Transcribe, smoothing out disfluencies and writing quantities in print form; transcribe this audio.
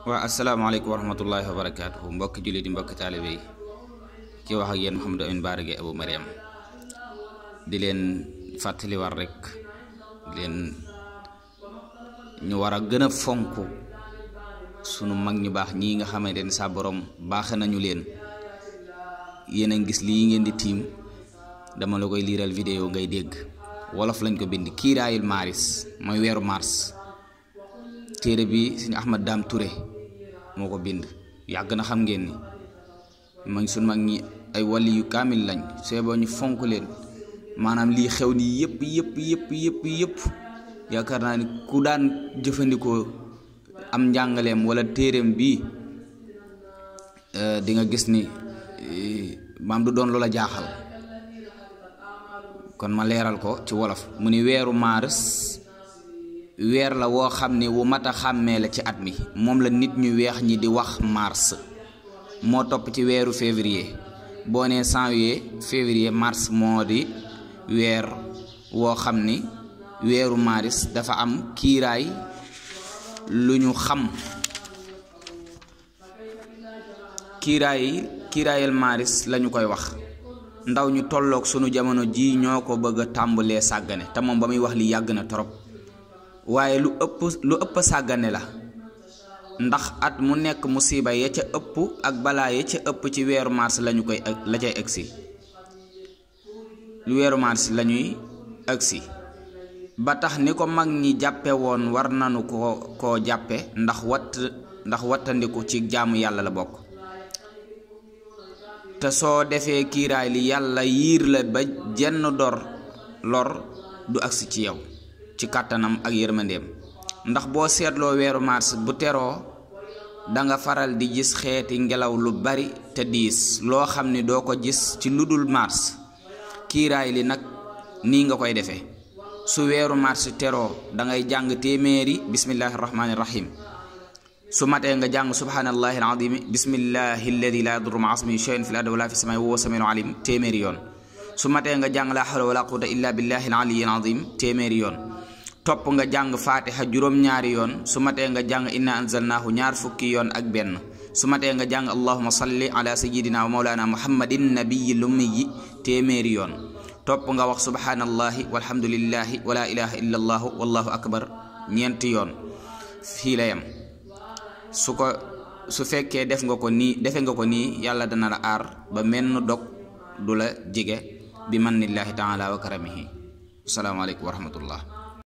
Assalamualaikum warahmatullahi wabarakatuh. Mbokk jullit yi mbokk taalibe yi ki wax ak yéen Mouhamadou Amine Bara Gueye Abou Mariam di leen fàttali war rek leen ñu wara gëna fonku sunu mag ñu bax ñi nga xamante ne sa borom baax nañu leen yéen a gis lii ngeen di tiim dama la koy liiral vidéo ngay dégg wolof lañ ko bind kiiraayul maaris mooy weeru mars téere bi Sëñ Ahmad Dam Touré moko bind yàgg na xam ngeen ni mag sun mag ñi ay wali yu kamil lañ sebo ñu fonku leen manam li xew ni yépp yaakaar naa ni ku daan jëfandikoo am njàngaleem wala téereem bi di nga gis ni maam du doon loola jaaxal kon ma leeral ko ci wolof mu ni weeru mars weer la woo xam ne wu mat a xàmmee la ci at mi moom la nit ñu weex ñi di wax mars moo topp ci weeru février boo nee janvier février mars moo di weer woo xam ni weeru mars dafa am kiiraay lu ñu xam kiiraayal mars lañu koy wax ndaw ñu tolloog sunu jamono ji ñoo ko bëgg a tàmbalee sàggane te moom ba muy wax li yàgg na torop waaye lu ëpp sàggane la ndax at mu nekk musiba ya ca ëpp ak balaa ya ca ëpp ci weeru mars lañu koy la cay egsi lu weeru mars lañuy egsi ba tax ni ko mag ñi jàppe woon war nanu koo jàppe ndax wattandiku ci jaamu yàlla la bokk te soo defee kiiraay li yàlla yiir la ba jenn lor du agsi ci yow ci kàttanam ak yërmandeem ndax boo seetloo weeru mars bu teroo danga faral di gis xeeti ngelaw lu bari te diis loo xam ni doo ko gis ci ludul mars kiiraay li nag nii nga koy defee su weeru mars teroo dangay jàng téeméeri bismillahi rahmaani rahim su matee nga jàng subhanallahi alazim bismillahi alladi la yadurru ma'a ismihi shay'un fil ardi wala fis samaa'i wa huwa samiul alim téeméeri yoon su matee nga jàng la hawla wala quwwata illa billahi al-aliyyil azim téeméeri yoon topp nga jàng fatiha juróom-ñaari yoon su matee nga jàng inna anzalnahu ñaar fukki yoon ak benn su matee nga jàng allahumma salli ala sayyidina wa maulana muhammadin nabiyil ummi téeméeri yoon topp nga wax subhanallahi walhamdulillahi wala ilaha illa allah wallahu akbar ñeenti yoon fii la yam su fekkee defe nga ko nii yàlla dana la aar ba menn dog du la jige bi mannillahi taala wa karamihi. Assalamu alaykum wa rahmatullah.